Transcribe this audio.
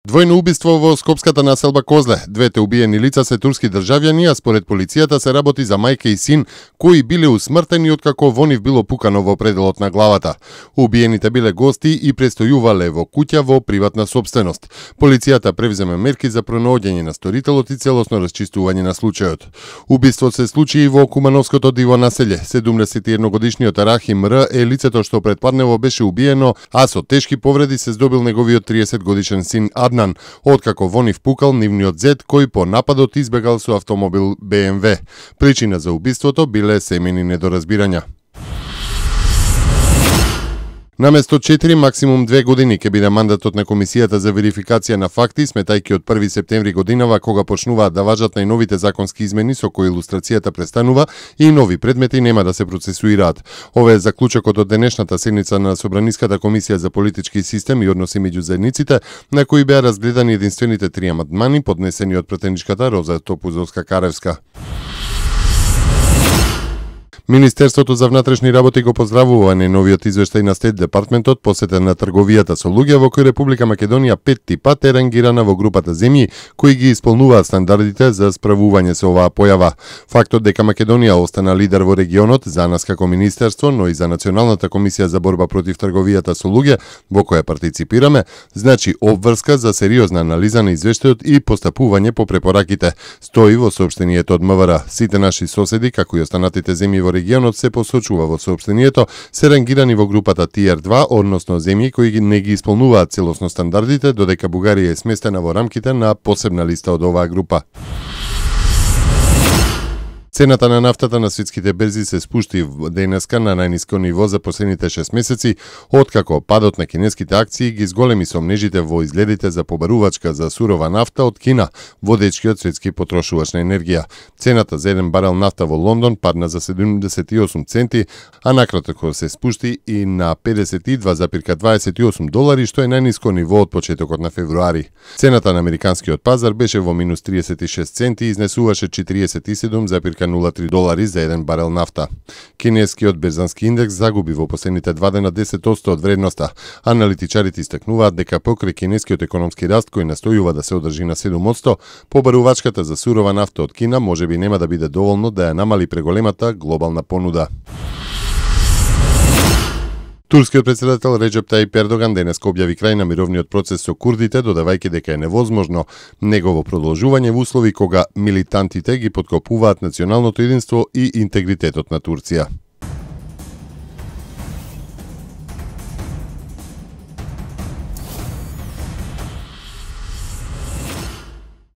Двојно убиство во скопската населба Козле. Двете убиени лица се турски државјани, а според полицијата се работи за мајка и син, кои биле усмртени откако во нив било пукано во пределот на главата. Убиените биле гости и престојувале во куќа во приватна собственост. Полицијата превземе мерки за пронаоѓање на сторителот и целосно расчистување на случајот. Убиство се случи и во Кумановското диво населје. 71-годишниот Рахим Р е лицето што претпладнево беше убиено, а со тешки повреди се здобил неговиот 30-годишен син Аднан, откако во нив пукал нивниот зет кој по нападот избегал со автомобил БМВ. Причина за убиството биле семејни недоразбирања. Наместо 4, максимум 2 години ќе биде мандатот на Комисијата за верификација на факти, сметајќи од 1 септември годинава, кога почнуваат да важат најновите законски измени со кои илустрацијата престанува и нови предмети нема да се процесуираат. Ова е заклучокот од денешната седница на Собраниската комисија за политички систем и односи меѓу заедниците, на кои беа разгледани единствените 3 амандмани поднесени од претеничката Роза Топузовска-Каревска. Министерството за внатрешни работи го поздравува најновиот извештај на Стейт Департментот посветен на трговијата со луѓе, во кој Република Македонија 5 пат е рангирана во групата земји кои ги исполнуваат стандардите за справување со оваа појава. Фактот дека Македонија остана лидер во регионот за нас како министерство, но и за Националната комисија за борба против трговијата со луѓе, во која партиципираме, значи обврска за сериозна анализа на извештајот и постапување по препораките, стои во соопштението од МВР. Сите наши соседи, како и останатите земји во регионот, се посочува во соопштението, се рангирани во групата Tier 2, односно земји кои не ги исполнуваат целосно стандардите, додека Бугарија е сместена во рамките на посебна листа од оваа група. Цената на нафтата на светските берзи се спушти денеска на најниско ниво за последните 6 месеци, откако падот на кинеските акции ги зголеми сомнежите во изгледите за побарувачка за сурова нафта од Кина, водечкиот светски потрошувач на енергија. Цената за 1 барел нафта во Лондон падна за 78 центи, а накратко се спушти и на $52,28, што е најниско ниво од почетокот на февруари. Цената на американскиот пазар беше во минус 36 центи и изнесуваше $47,03 за 1 барел нафта. Кинескиот берзански индекс загуби во последните 2 дена 10% од вредноста. Аналитичарите истакнуваат дека покрај кинескиот економски раст кој настојува да се одржи на 7%, побарувачката за сурова нафта од Кина можеби нема да биде доволно да ја намали преголемата глобална понуда. Турскиот председател Реџеп Тајип Ердоган денеска објави крај на мировниот процес со курдите, додавајќи дека е невозможно негово продолжување во услови кога милитантите ги поткопуваат националното единство и интегритетот на Турција.